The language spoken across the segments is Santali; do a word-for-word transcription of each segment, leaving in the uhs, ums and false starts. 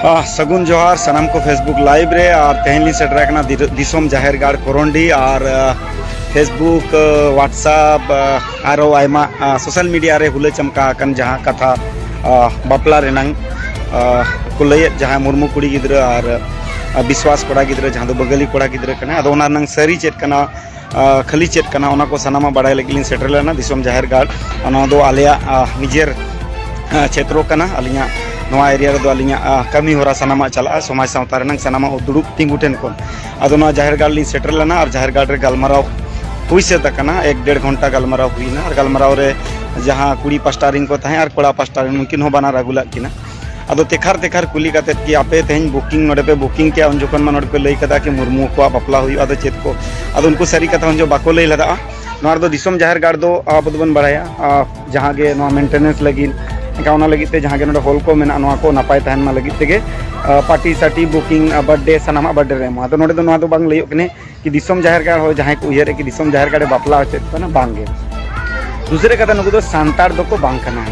ᱟᱦ, ᱥᱟᱹᱜᱩᱱ ᱡᱚᱦᱟᱨ ᱥᱟᱱᱟᱢ ᱠᱚ Facebook Live ᱨᱮ᱾ ᱟᱨ ᱛᱮᱦᱮᱧ ᱞᱤᱧ ᱥᱮᱴᱮᱨ ᱟᱠᱟᱱᱟ ᱫᱤᱨ-, ᱫᱤᱥᱚᱢ ᱡᱟᱦᱮᱨ ᱜᱟᱲ ᱠᱚᱨᱚᱱᱰᱤ᱾ ᱟᱨ, ᱟᱦ, Facebook, ᱟᱦ, WhatsApp, ᱟᱦ, ᱟᱨᱚ ᱟᱭᱢᱟ, ᱟᱦ, social media ᱨᱮ ᱦᱩᱞᱟᱹ ᱪᱟᱢᱠᱟ ᱟᱠᱟᱱ ᱡᱟᱦᱟᱸ ᱠᱟᱛᱷᱟ, ᱟᱦ, ᱵᱟᱯᱞᱟ ᱨᱮᱱᱟᱝ, ᱟᱦ, ᱠᱚ ᱞᱟᱹᱭᱮᱫ, ᱡᱟᱦᱟᱸ ᱢᱩᱨᱢᱩ ᱠᱩᱲᱤ ᱜᱤᱫᱽᱨᱟᱹ ᱟᱨ, ᱟᱦ, ᱵᱤᱥᱣᱟᱥ ᱠᱚᱲᱟ ᱜᱤᱫᱽᱨᱟᱹ, ᱡᱟᱦᱟᱸ ᱫᱚ ᱵᱟᱝᱜᱟᱞᱤ ᱠᱚᱲᱟ ᱜᱤᱫᱽᱨᱟᱹ ᱠᱟᱱᱟᱭ, ᱟᱫᱚ ᱚᱱᱟ ᱨᱮᱱᱟᱝ ᱥᱟᱹᱨᱤ ᱪᱮᱫ ᱠᱟᱱᱟ, ᱟᱦ, ᱠᱷᱟᱹᱞᱤ ᱪᱮᱫ ᱠᱟᱱᱟ, ᱚᱱᱟ ᱠᱚ ᱥᱟᱱᱟᱢᱟᱜ ᱵᱟᱲᱟᱭ ᱞᱟᱹᱜᱤᱫ ᱞᱤᱧ ᱥᱮᱴᱮᱨ ᱞᱮᱱᱟ ᱫᱤᱥᱚᱢ ᱡᱟᱦᱮᱨ ᱜᱟᱲ᱾ ᱚᱱᱟ ᱫᱚ ᱟᱞᱮᱭᱟᱜ, ᱟᱦ, ᱱᱤᱡᱮᱨ, ᱟᱦ, ᱪᱷᱮᱛᱨᱚ ᱠᱟᱱᱟ᱾ ᱟᱹᱞᱤᱧᱟᱜ ᱱᱚᱣᱟ area ᱨᱮᱫᱚ ᱟᱹᱞᱤᱧᱟᱜ, ᱟᱦ, ᱠᱟᱹᱢᱤ ᱦᱚᱨᱟ ᱥᱟᱱᱟᱢᱟᱜ ᱪᱟᱞᱟᱜᱼᱟ, ᱥᱚᱢᱟᱡᱽ ᱥᱟᱶᱛᱟ ᱨᱮᱱᱟᱜ ᱥᱟᱱᱟᱢᱟᱜ ᱫᱩᱲᱩᱵ ᱛᱤᱸᱜᱩ ᱴᱷᱮᱱ ᱠᱷᱚᱱ᱾ ᱟᱫᱚ ᱱᱚᱣᱟ ᱡᱟᱦᱮᱨ ᱜᱟᱲ ᱞᱤᱧ ᱥᱮᱴᱮᱨ ᱞᱮᱱᱟ ᱟᱨ ᱡᱟᱦᱮᱨ ᱜᱟᱲ ᱨᱮ ᱜᱟᱞᱢᱟᱨᱟᱣ ᱦᱩᱭ ᱥᱟᱹᱛ ᱟᱠᱟᱱᱟ, ᱮᱠ ᱰᱮᱲ ᱜᱷᱚᱱᱴᱟ ᱜᱟᱞᱢᱟᱨᱟᱣ ᱦᱩᱭᱱᱟ᱾ ᱟᱨ ᱜᱟᱞᱢᱟᱨᱟᱣ ᱨᱮ ᱡᱟᱦᱟᱸ ᱠᱩᱲᱤ ᱯᱟᱥᱴᱟ ᱨᱮᱱ ᱠᱚ ᱛᱟᱦᱮᱸ ᱟᱨ ᱠᱚᱲᱟ ᱯᱟᱥᱴᱟ ᱨᱮᱱ, ᱩᱱᱠᱤᱱ ᱦᱚᱸ ᱵᱟᱱᱟᱨ ᱟᱹᱜᱩ ᱞᱮᱫ ᱠᱤᱱᱟ᱾ ᱟᱫᱚ ᱛᱮᱠᱷᱟᱨ ᱛᱮᱠᱷᱟᱨ ᱠᱩᱞᱤ ᱠᱟᱛᱮᱫ ᱠᱤ ᱟᱯᱮ ᱛᱮᱦᱮᱧ booking ᱱᱚᱰᱮ ᱯᱮ booking ᱠᱮᱜᱼᱟ, ᱩᱱ ᱡᱚᱠᱷᱚᱱ ᱢᱟ ᱱᱚᱰᱮ ᱯᱮ ᱞᱟᱹᱭ ᱠᱟᱫᱟ ᱠᱤ ᱢᱩᱨᱢᱩ ᱠᱚᱣᱟᱜ ᱵᱟᱯᱞᱟ ᱦᱩᱭᱩᱜᱼᱟ, ᱟᱫᱚ ᱪᱮᱫ ᱠᱚ? ᱟᱫᱚ ᱩᱱᱠᱩ ᱥᱟᱹᱨᱤ ᱠᱟᱛᱷᱟ ᱩᱱ ᱡᱚᱠᱷᱚᱱ ᱵᱟᱠᱚ ᱞᱟᱹᱭ ᱞᱮᱫᱟ᱾ ᱱᱚᱣᱟ ᱨᱮᱫᱚ ᱫᱤᱥᱚᱢ ᱡᱟᱦᱮᱨ ᱜᱟᱲ ᱫᱚ ᱟᱵᱚ ᱫᱚᱵᱚᱱ ᱵᱟᱲᱟᱭᱟ, ᱟᱦ, ᱡᱟᱦᱟᱸ ᱜᱮ ᱱᱚᱣᱟ maintenance ᱞᱟᱹᱜᱤᱫ, ᱮᱱᱠᱷᱟᱱ ᱚᱱᱟ ᱞᱟᱹᱜᱤᱫ ᱛᱮ ᱡᱟᱦᱟᱸ ᱜᱮ ᱱᱚᱰᱮ hall ᱠᱚ ᱢᱮᱱᱟᱜᱼᱟ, ᱱᱚᱣᱟ ᱠᱚ ᱱᱟᱯᱟᱭ ᱛᱟᱦᱮᱱ ᱢᱟ ᱞᱟᱹᱜᱤᱫ ᱛᱮᱜᱮ, ᱟᱦ, party ᱥᱟᱴᱤ booking, ᱟᱦ, birthday, ᱥᱟᱱᱟᱢᱟᱜ birthday ᱨᱮ ᱮᱢᱚᱜᱼᱟ᱾ ᱟᱫᱚ ᱱᱚᱰᱮ ᱫᱚ ᱱᱚᱣᱟ ᱫᱚ ᱵᱟᱝ ᱞᱟᱹᱭᱚᱜ ᱠᱟᱱᱟ ᱠᱤ ᱫᱤᱥᱚᱢ ᱡᱟᱦᱮᱨ ᱜᱟᱲ ᱦᱚᱲ ᱡᱟᱦᱟᱸᱭ ᱠᱚ ᱩᱭᱦᱟᱹᱨᱮᱫ ᱠᱤ ᱫᱤᱥᱚᱢ ᱡᱟᱦᱮᱨ ᱜᱟᱲ ᱮ ᱵᱟᱯᱞᱟ ᱦᱚᱪᱚᱭᱮᱫ ᱠᱚ ᱠᱟᱱᱟ, ᱵᱟᱝ ᱜᱮ᱾ ᱫᱩᱥᱨᱟᱹ ᱠᱟᱛᱷᱟ, ᱱᱩᱠᱩ ᱫᱚ ᱥᱟᱱᱛᱟᱲ ᱫᱚᱠᱚ ᱵᱟᱝ ᱠᱟᱱᱟ᱾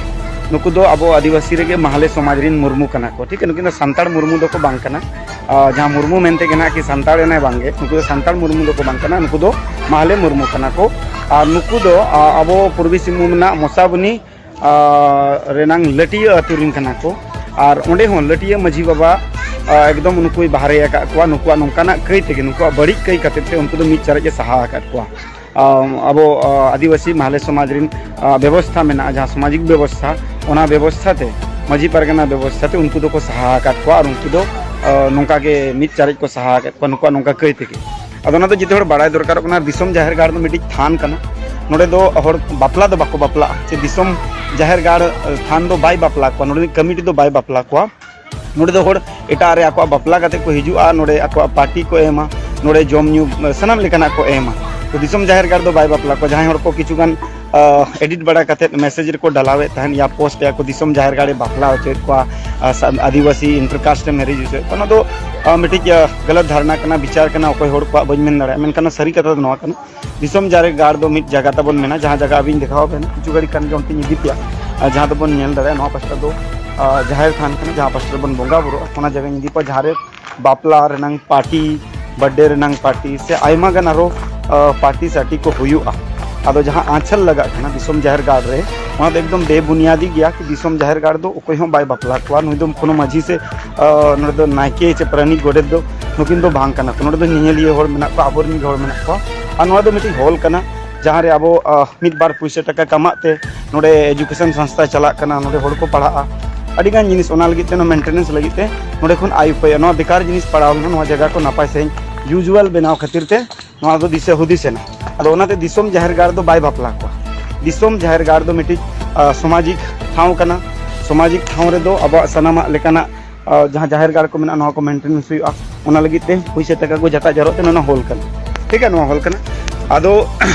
ᱱᱩᱠᱩ ᱫᱚ ᱟᱵᱚ ᱟᱹᱫᱤᱵᱟᱹᱥᱤ ᱨᱮᱜᱮ ᱢᱟᱦᱞᱮ ᱥᱚᱢᱟᱡᱽ ᱨᱮᱱ ᱢᱩᱨᱢᱩ ᱠᱟᱱᱟ ᱠᱚ, ᱴᱷᱤᱠ ᱜᱮᱭᱟ? ᱱᱩᱠᱤᱱ ᱫᱚ ᱥᱟᱱᱛᱟᱲ ᱢᱩᱨᱢᱩ ᱫᱚᱠᱚ ᱵᱟᱝ ᱠᱟᱱᱟ᱾ ᱟᱨ ᱡᱟᱦᱟᱸ ᱢᱩᱨᱢᱩ ᱢᱮᱱᱛᱮ ᱜᱮ ᱱᱟᱦᱟᱜ ᱠᱤ ᱥᱟᱱᱛᱟᱲ ᱮᱱᱟᱭ, ᱵᱟᱝ ᱜᱮ, ᱱᱩᱠᱩ ᱫᱚ ᱥᱟᱱᱛᱟᱲ ᱢᱩᱨᱢᱩ ᱫᱚᱠᱚ ᱵᱟᱝ ᱠᱟᱱᱟ, ᱱᱩᱠᱩ ᱫᱚ ᱢᱟᱦᱞᱮ ᱢᱩᱨᱢᱩ ᱠᱟᱱᱟ ᱠᱚ᱾ ᱟᱨ ᱱᱩᱠᱩ ᱫᱚ, ᱟ, ᱟᱵᱚ ᱯᱩᱨᱵᱤ ᱥᱤᱝᱵᱷᱩᱢ ᱨᱮᱱᱟᱜ ᱢᱚᱥᱟᱵᱚᱱᱤ, ᱟ, ᱨᱮᱱᱟᱝ ᱞᱟᱹᱴᱤᱭᱟᱹ ᱟᱹᱛᱩ ᱨᱮᱱ ᱠᱟᱱᱟ ᱠᱚ᱾ ᱟᱨ ᱚᱸᱰᱮ ᱦᱚᱸ ᱞᱟᱹᱴᱤᱭᱟᱹ ᱢᱟᱹᱡᱷᱤ ᱵᱟᱵᱟ, ᱟ, ᱮᱠᱫᱚᱢ ᱩᱱᱠᱩᱭ ᱵᱟᱦᱨᱮ ᱟᱠᱟᱫ ᱠᱚᱣᱟ᱾ ᱱᱩᱠᱩᱣᱟᱜ ᱱᱚᱝᱠᱟᱱᱟᱜ ᱠᱟᱹᱭ ᱛᱮᱜᱮ, ᱱᱩᱠᱩᱣᱟᱜ ᱵᱟᱹᱲᱤᱡ ᱠᱟᱹᱭ ᱠᱷᱟᱹᱛᱤᱨ ᱛᱮ ᱩᱱᱠᱩ ᱫᱚ ᱢᱤᱫ ᱪᱟᱨᱮᱡ ᱮ ᱥᱟᱦᱟ ᱟᱠᱟᱫ ᱠᱚᱣᱟ᱾ ᱟ, ᱟᱵᱚ, ᱟ, ᱟᱹᱫᱤᱵᱟᱹᱥᱤ ᱢᱟᱦᱞᱮ ᱥᱚᱢᱟᱡᱽ ᱨᱮᱱ, ᱟ, ᱵᱮᱵᱚᱥᱛᱷᱟ ᱢᱮᱱᱟᱜᱼᱟ, ᱡᱟᱦᱟᱸ ᱥᱟᱢᱟᱡᱤᱠ ᱵᱮᱵᱚᱥᱛᱷᱟ, ᱚᱱᱟ ᱵᱮᱵᱚᱥᱛᱷᱟ ᱛᱮ, ᱢᱟᱹᱡᱷᱤ ᱯᱟᱨᱜᱟᱱᱟ ᱵᱮᱵᱚᱥᱛᱷᱟ ᱛᱮ ᱩᱱᱠᱩ ᱫᱚᱠᱚ ᱥᱟᱦᱟ ᱟᱠᱟᱫ ᱠᱚᱣᱟ᱾ ᱟᱨ ᱩᱱᱠᱩ ᱫᱚ, ᱟ, ᱱᱚᱝᱠᱟ ᱜᱮ ᱢᱤᱫ ᱪᱟᱨᱮᱡ ᱠᱚ ᱥᱟᱦᱟ ᱟᱠᱟᱫ ᱠᱚᱣᱟ, ᱱᱩᱠᱩᱣᱟᱜ ᱱᱚᱝᱠᱟ ᱠᱟᱹᱭ ᱛᱮᱜᱮ᱾ ᱟᱫᱚ ᱚᱱᱟ ᱫᱚ ᱡᱚᱛᱚ ᱦᱚᱲ ᱵᱟᱲᱟᱭ ᱫᱚᱨᱠᱟᱨᱚᱜ ᱠᱟᱱᱟ, ᱫᱤᱥᱚᱢ ᱡᱟᱦᱮᱨ ᱜᱟᱲ ᱫᱚ ᱢᱤᱫᱴᱤᱡ ᱛᱷᱟᱱ ᱠᱟᱱᱟ᱾ ᱱᱚᱰᱮ ᱫᱚ ᱦᱚᱲ ᱵᱟᱯᱞᱟ ᱫᱚ ᱵᱟᱠᱚ ᱵᱟᱯᱞᱟᱜᱼᱟ, ᱪᱮ ᱫᱤᱥᱚᱢ ᱡᱟᱦᱮᱨ ᱜᱟᱲ, ᱟ, ᱛᱷᱟᱱ ᱫᱚ ᱵᱟᱭ ᱵᱟᱯᱞᱟ ᱠᱚᱣᱟ, ᱱᱚᱰᱮ ᱨᱤᱱᱤᱡ ᱠᱚᱢᱤᱴᱤ ᱫᱚ ᱵᱟᱭ ᱵᱟᱯᱞᱟ ᱠᱚᱣᱟ᱾ ᱱᱚᱰᱮ ᱫᱚ ᱦᱚᱲ ᱮᱴᱟᱜ ᱨᱮ ᱟᱠᱚᱣᱟᱜ ᱵᱟᱯᱞᱟ ᱠᱟᱛᱮ ᱠᱚ ᱦᱤᱡᱩᱜᱼᱟ, ᱱᱚᱰᱮ ᱟᱠᱚᱣᱟᱜ party ᱠᱚ ᱮᱢᱟ, ᱱᱚᱰᱮ ᱡᱚᱢ ᱧᱩ, ᱥᱟᱱᱟᱢ ᱞᱮᱠᱟᱱᱟᱜ ᱠᱚ ᱮᱢᱟ᱾ ᱛᱚ ᱫᱤᱥᱚᱢ ᱡᱟᱦᱮᱨ ᱜᱟᱲ ᱫᱚ ᱵᱟᱭ ᱵᱟᱯᱞᱟ ᱠᱚᱣᱟ᱾ ᱡᱟᱦᱟᱸᱭ ᱦᱚᱲ ᱠᱚ ᱠᱤᱪᱷᱩ ᱜᱟᱱ, ᱟ, edit ᱵᱟᱲᱟ ᱠᱟᱛᱮ message ᱨᱮᱠᱚ ᱰᱟᱞᱟᱣᱮᱫ ᱛᱟᱦᱮᱱ ᱭᱟ post ᱮᱫ ᱠᱚ, ᱫᱤᱥᱚᱢ ᱡᱟᱦᱮᱨ ᱜᱟᱲ ᱮ ᱵᱟᱯᱞᱟ ᱦᱚᱪᱚᱭᱮᱫ ᱠᱚᱣᱟ, ᱟ, ᱥᱟ-, ᱟᱹᱫᱤᱵᱟᱹᱥᱤ inter caste ᱮ marriage ᱦᱚᱪᱚᱭᱮᱫ ᱠᱚᱣᱟ, ᱚᱱᱟ ᱫᱚ, ᱟ, ᱢᱤᱫᱴᱤᱡ, ᱟ, ᱜᱟᱞᱟᱛ ᱫᱷᱟᱨᱱᱟ ᱠᱟᱱᱟ, ᱵᱤᱪᱟᱨ ᱠᱟᱱᱟ, ᱚᱠᱚᱭ ᱦᱚᱲ ᱠᱚᱣᱟᱜ ᱵᱟᱹᱧ ᱢᱮᱱ ᱫᱟᱲᱮᱭᱟᱜᱼᱟ, ᱢᱮᱱᱠᱷᱟᱱ ᱥᱟᱹᱨᱤ ᱠᱟᱛᱷᱟ ᱫᱚ ᱱᱚᱣᱟ ᱠᱟᱱᱟ᱾ ᱫᱤᱥᱚᱢ ᱡᱟᱦᱮᱨ ᱜᱟᱲ ᱫᱚ ᱢᱤᱫ ᱡᱟᱭᱜᱟ ᱛᱟᱵᱚᱱ ᱢᱮᱱᱟᱜᱼᱟ, ᱡᱟᱦᱟᱸ ᱡᱟᱭᱜᱟ ᱟᱹᱵᱤᱱ ᱫᱮᱠᱷᱟᱣ ᱟᱵᱮᱱ, ᱠᱤᱪᱷᱩ ᱜᱷᱟᱹᱲᱤ ᱠᱷᱟᱱ ᱜᱮ ᱚᱱᱛᱮᱧ ᱤᱫᱤ ᱯᱮᱭᱟ᱾ ᱟᱨ ᱡᱟᱦᱟᱸ ᱫᱚᱵᱚᱱ ᱧᱮᱞ ᱫᱟᱲᱮᱭᱟᱜᱼᱟ, ᱱᱚᱣᱟ ᱯᱟᱥᱴᱟ ᱫᱚ ᱟᱨ ᱡᱟᱦᱮᱨ ᱛᱷᱟᱱ ᱠᱟᱱᱟ, ᱡᱟᱦᱟᱸ ᱯᱟᱥᱴᱟ ᱨᱮᱵᱚᱱ ᱵᱚᱸᱜᱟ ᱵᱩᱨᱩᱜᱼᱟ, ᱚᱱᱟ ᱡᱟᱭᱜᱟᱧ ᱤᱫᱤ ᱠᱚᱣᱟ, ᱡᱟᱦᱟᱸ ᱨᱮ ᱵᱟᱯᱞᱟ ᱨᱮᱱᱟᱝ ᱯᱟᱨᱴᱤ, ᱵᱟᱨᱛᱷᱰᱮ ᱨᱮᱱᱟᱝ ᱯᱟᱨᱴᱤ ᱥᱮ ᱟᱭᱢᱟ ᱜᱟᱱ ᱟᱨᱚ ᱯᱟᱨᱴᱤ ᱥᱟᱨᱴᱤ ᱠᱚ ᱦᱩᱭᱩᱜᱼᱟ᱾ ᱟᱫᱚ ᱡᱟᱦᱟᱸ ᱟᱸᱪᱷᱟᱞ ᱞᱟᱜᱟᱜ ᱠᱟᱱᱟ ᱫᱤᱥᱚᱢ ᱡᱟᱦᱮᱨ ᱜᱟᱲ ᱨᱮ, ᱚᱱᱟ ᱫᱚ ᱮᱠᱫᱚᱢ ᱵᱮᱵᱩᱱᱤᱭᱟᱫᱤ ᱜᱮᱭᱟ᱾ ᱠᱤ ᱫᱤᱥᱚᱢ ᱡᱟᱦᱮᱨ ᱜᱟᱲ ᱫᱚ ᱚᱠᱚᱭ ᱦᱚᱸ ᱵᱟᱭ ᱵᱟᱯᱞᱟ ᱠᱚᱣᱟ, ᱱᱩᱭ ᱫᱚ ᱠᱳᱱᱳ ᱢᱟᱹᱡᱷᱤ ᱥᱮ ᱱᱚᱰᱮ ᱫᱚ ᱱᱟᱭᱠᱮ ᱪᱮ ᱯᱟᱨᱟᱱᱤᱠ ᱜᱚᱰᱮᱛ ᱫᱚ ᱱᱩᱠᱤᱱ ᱫᱚ ᱵᱟᱝ ᱠᱟᱱᱟ ᱠᱚ᱾ ᱱᱚᱰᱮ ᱫᱚ ᱧᱮᱧᱮᱞᱤᱭᱟᱹ ᱦᱚᱲ ᱢᱮᱱᱟᱜ ᱠᱚᱣᱟ, ᱟᱵᱚᱨᱮᱱ ᱜᱮ ᱦᱚᱲ ᱢᱮᱱᱟᱜ ᱠᱚᱣᱟ᱾ ᱟᱨ ᱱᱚᱣᱟ ᱫᱚ ᱢᱤᱫᱴᱤᱡ ᱦᱚᱞ ᱠᱟᱱᱟ, ᱡᱟᱦᱟᱸ ᱨᱮ ᱟᱵᱚ ᱢᱤᱫ ᱵᱟᱨ ᱯᱩᱭᱥᱟᱹ ᱴᱟᱠᱟ ᱠᱟᱢᱟᱜ ᱛᱮ ᱱᱚᱰᱮ ᱮᱡᱩᱠᱮᱥᱚᱱ ᱥᱚᱝᱥᱛᱷᱟ ᱪᱟᱞᱟᱜ ᱠᱟᱱᱟ, ᱱᱚᱰᱮ ᱦᱚᱲ ᱠᱚ ᱯᱟᱲᱦᱟᱜᱼᱟ, ᱟᱹᱰᱤᱜᱟᱱ ᱡᱤᱱᱤᱥ, ᱚᱱᱟ ᱞᱟᱹᱜᱤᱫ ᱛᱮ ᱱᱚᱣᱟ ᱢᱮᱱᱴᱮᱱᱮᱱᱥ ᱞᱟᱹᱜᱤᱫ ᱛᱮ ᱱᱚᱰᱮ ᱠᱷᱚᱱ ᱟᱭ ᱩᱯᱟᱹᱭᱟ᱾ ᱱᱚᱣᱟ ᱵᱮᱠᱟᱨ ᱡᱤᱱᱤᱥ ᱯᱟᱲᱟᱣ ᱞᱮᱱᱟ, ᱱᱚᱣᱟ ᱡᱟᱭᱜᱟ ᱠᱚ ᱱᱟᱯᱟᱭ ᱥᱟᱺᱦᱤᱡ ᱤᱭᱩᱡᱩᱣᱟᱞ ᱵᱮᱱᱟᱣ ᱠᱷᱟᱹᱛᱤᱨ ᱛᱮ ᱱᱚᱣᱟ ᱫᱚ ᱫᱤᱥᱟᱹ ᱦᱩᱫᱤᱥ ᱮᱱᱟ᱾ ᱟᱫᱚ ᱚᱱᱟᱛᱮ ᱫᱤᱥᱚᱢ ᱡᱟᱦᱮᱨ ᱜᱟᱲ ᱫᱚ ᱵᱟᱭ ᱵᱟᱯᱞᱟ ᱠᱚᱣᱟ᱾ ᱫᱤᱥᱚᱢ ᱡᱟᱦᱮᱨ ᱜᱟᱲ ᱫᱚ ᱢᱤᱫᱴᱤᱡ ᱥᱟᱢᱟᱡᱤᱠ ᱴᱷᱟᱶ ᱠᱟᱱᱟ᱾ ᱥᱟᱢᱟᱡᱤᱠ ᱴᱷᱟᱶ ᱨᱮᱫᱚ ᱟᱵᱚᱣᱟᱜ ᱥᱟᱱᱟᱢᱟᱜ ᱞᱮᱠᱟᱱᱟᱜ ᱡᱟᱦᱟᱸ ᱡᱟᱦᱮᱨ ᱜᱟᱲ ᱠᱚ ᱢᱮᱱᱟᱜᱼᱟ, ᱱᱚᱣᱟ ᱠᱚ ᱢᱮᱱᱴᱮᱱᱮᱱᱥ ᱦᱩᱭᱩᱜᱼᱟ᱾ ᱚᱱᱟ ᱞᱟᱹᱜᱤᱫ ᱛᱮ ᱯᱩᱭᱥᱟᱹ ᱴᱟᱠᱟ ᱠᱚ ᱡᱟᱛᱟ ᱡᱟᱨᱚᱜ ᱛᱮ ᱱᱚᱣᱟ ᱦᱚᱞ ᱠᱟᱱᱟ᱾ ᱴᱷᱤᱠ ᱜᱮᱭᱟ, ᱱᱚᱣᱟ ᱦᱚᱞ ᱠᱟᱱᱟ᱾ ᱟᱫᱚ